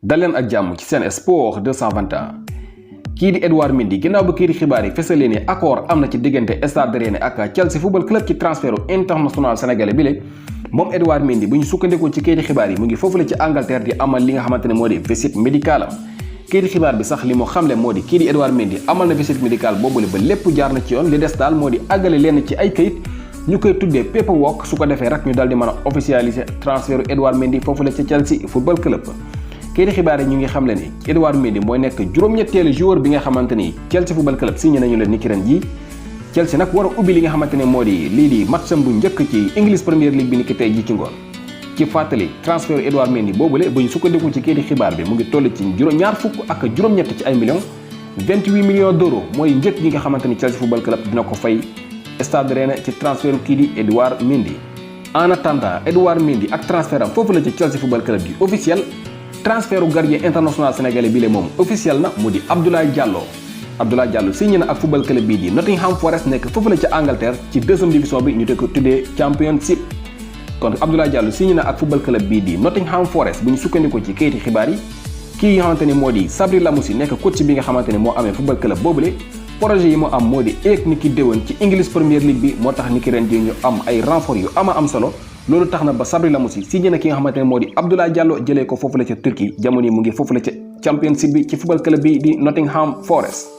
dal leen ak jàmm ci seen sport 221 kii di Edouard Mendy ginnaaw ba kii di xibaar yi fësale ni accord am na ci diggante Stade Rennais ak Chelsea football club ci transfert international sénégalais bi le moom Edouard Mendy bu ñu sukkandikoo ci kii di xibaar yi mu ngi foofu la ci Angleterre di amal li nga xamante ne moo di visite médicale am kii di xibaar bi sax li mu xamle moo di kii di Edouard Mendy amal na visite médicale boobule ba lépp jaar na ci yoon li des daal moo di àggale lenn ci ay kayit ñu koy tuddee paperwork su ko defee rek ñu dal di mën a officialiser transfertu Edouard Mendy foofu la ci Chelsea football club. kii di xibaar yi ñu ngi xamle ni Edouard Mendy mooy nekk juróom-ñetteelu joueur bi nga xamante ni Chelsea football club signé nañu leen ni ki ren ji Chelsea nag war a ubbi li nga xamante ne moo di lii di matcham bu njëkk ci English Premier League bi ni ki tey ji ci ngoon ci fàttali transfert Edouard Mendy boobule bu ñu sukkandiku ci kii di xibaar bi mu ngi toll ci ñaar fukk ak juróom-ñett ci ay millions 28 millions d'euros mooy njëkk gi nga xamante ni Chelsea football club dina ko fay Stade Rennais ci transfertu kii di Edouard Mendy. En attendant Edouard Mendy ak transfert am foofu la ci Chelsea football club bi officiel transfertu gardien international sénégalais bi le moom officiel na mu di Abdoulaye Diallo signé na ak football club bii di Nottingham Forest nekk foofu la ca Angleterre ci deuxième division bi ñu ko tuddee Championship. kon Abdoulaye Diallo signé na ak football club bii di Nottingham Forest bu ñu sukkandikoo ci kayiti xibaar yi kii nga xamante ne moo di Sabri Lamouchi nekk coach bi nga xamante ne moo amee football club boobule projet yi mu am moo di éeg ni ki déwén ci English Premier League bi moo tax ni ki ren ji ñu am ay renfort yu am solo loolu tax na ba Sabri Lamouchi signé na ki nga xamante ne moo di Abdoulaye Diallo jëlee ko foofu la ca Turquie jamono yi mu ngi foofu la ca Championship bi ci football club bi di Nottingham Forest.